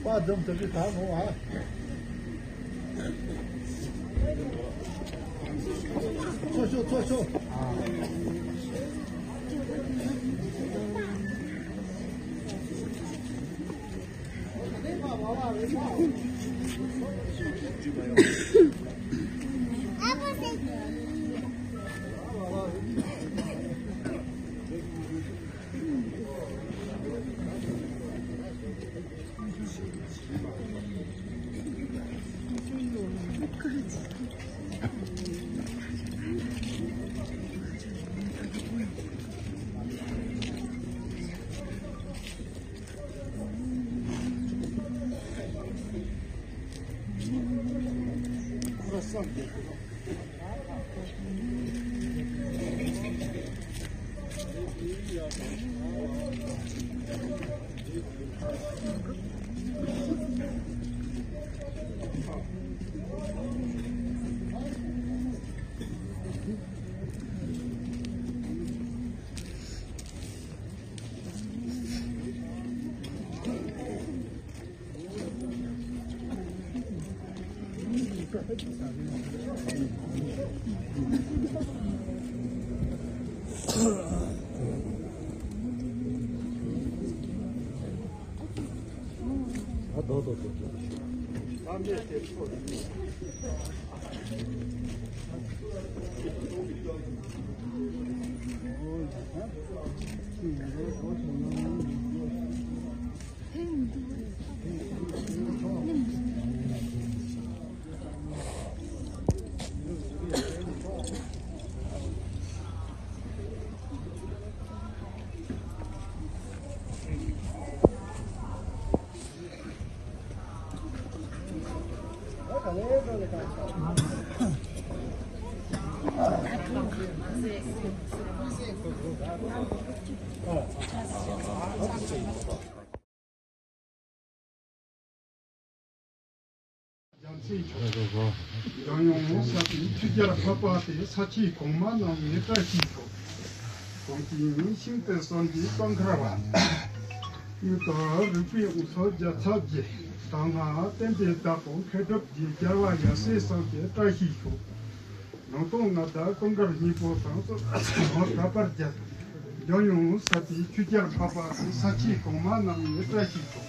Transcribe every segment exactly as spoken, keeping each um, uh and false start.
པ་འཛོམས་ཐུབ་ཀྱི་ད་མོ་ཨ། ཚོ་ཤོག་ཚོ་ཤོག་རྒྱལ་སྲས་མཆོག། འཇམ་དབྱངས་ཟབ་པའི་ཆོས་རྒྱལ་འཕགས་པ་སྟེ། ས་ཆེན་གོང་མ་རྣམས་ནི་བཀྲ་ཤིས་ཤོག། གངས་ཅན་ཤིང་རྟའི་སངས་རྒྱས་ཀྲང་ཁར་བ། དངུལ་དང་རིག་པའི་དབང་ཕྱུག་རྒྱལ་ཚབ་རྗེ། དར་སྔགས་བསྟན་པའི་བདག་པོ་མཁས་གྲུབ་རྗེ། རྒྱལ་བ་ཡབ་སྲས་སངས་རྒྱས་བཀྲ་ཤིས་ཤོག། རིང་སྟོང་མངའ་བདག་ཀུན་དགའ་སྙིང་པོ་དང་། གསོལ་བ་ག་པར་རྒྱལ། འཇམ་དབྱངས་ཟབ་པའི་ཆོས་རྒྱལ་འཕགས་པ་སྟེ། ས་ཆེན་གོང་མ་རྣམས་ནི་བཀྲ་ཤིས་ཤོག།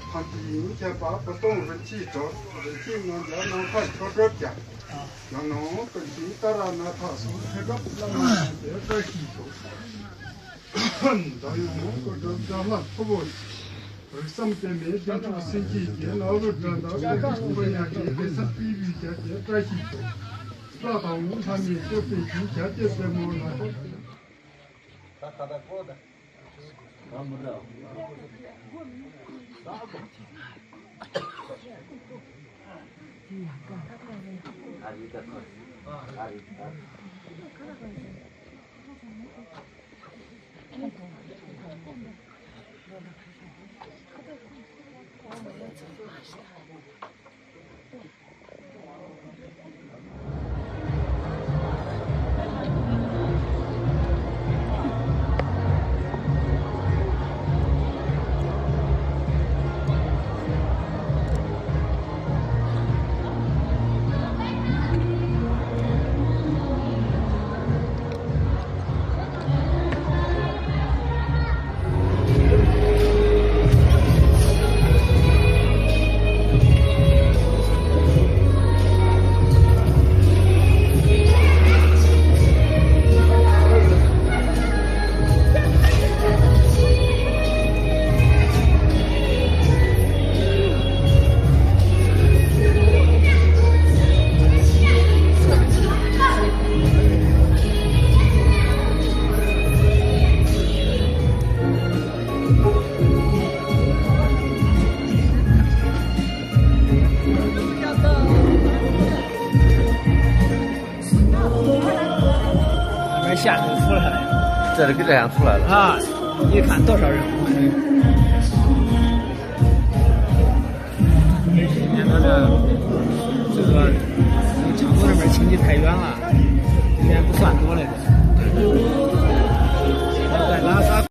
ཐམས་ཅད་མཁྱེན་པ་བུ་སྟོན་རིན་ཆེན་གྲུབ། རིན་ཆེན་ངོ་མཚར་ནམ་མཁའ་མཆོག་གྲུབ་ཀྱང་། ཉམས་སྣང་ཀུན་གྱི་ཏཱ་ར་ནཱ་ཐ་སོགས། མཁས་གྲུབ་བླ་མ་རྣམས་ཀྱི་བཀྲ་ཤིས་ཤོག། འཇམ་དབྱངས་སྐུ་དྲིན་དགྲ་ལྷ་ཕུར་བུ་ཆེ། རིགས་གསུམ་པད་མའི་རྒྱན་དྲུག་སེང་གེ་རྒྱན། ལ་ལུ་དགྲ་དང་ཀུན་འདུས་དཔུང་ཉག་གི་གེ་སར་སྤྲུལ་པའི་ཞལ་གྱི་བཀྲ་ཤིས་ཤོག། ལྷ་དང་ལྷ་མིན་སྐྱོབ་པའི་ཞིང་ཞལ་གྱི་རྩེ་མོ་ལ།没下去出来了。这里给这样出来了。啊，你看多少人？今天他这，这个从成都那边请的太远了，今天不算多了。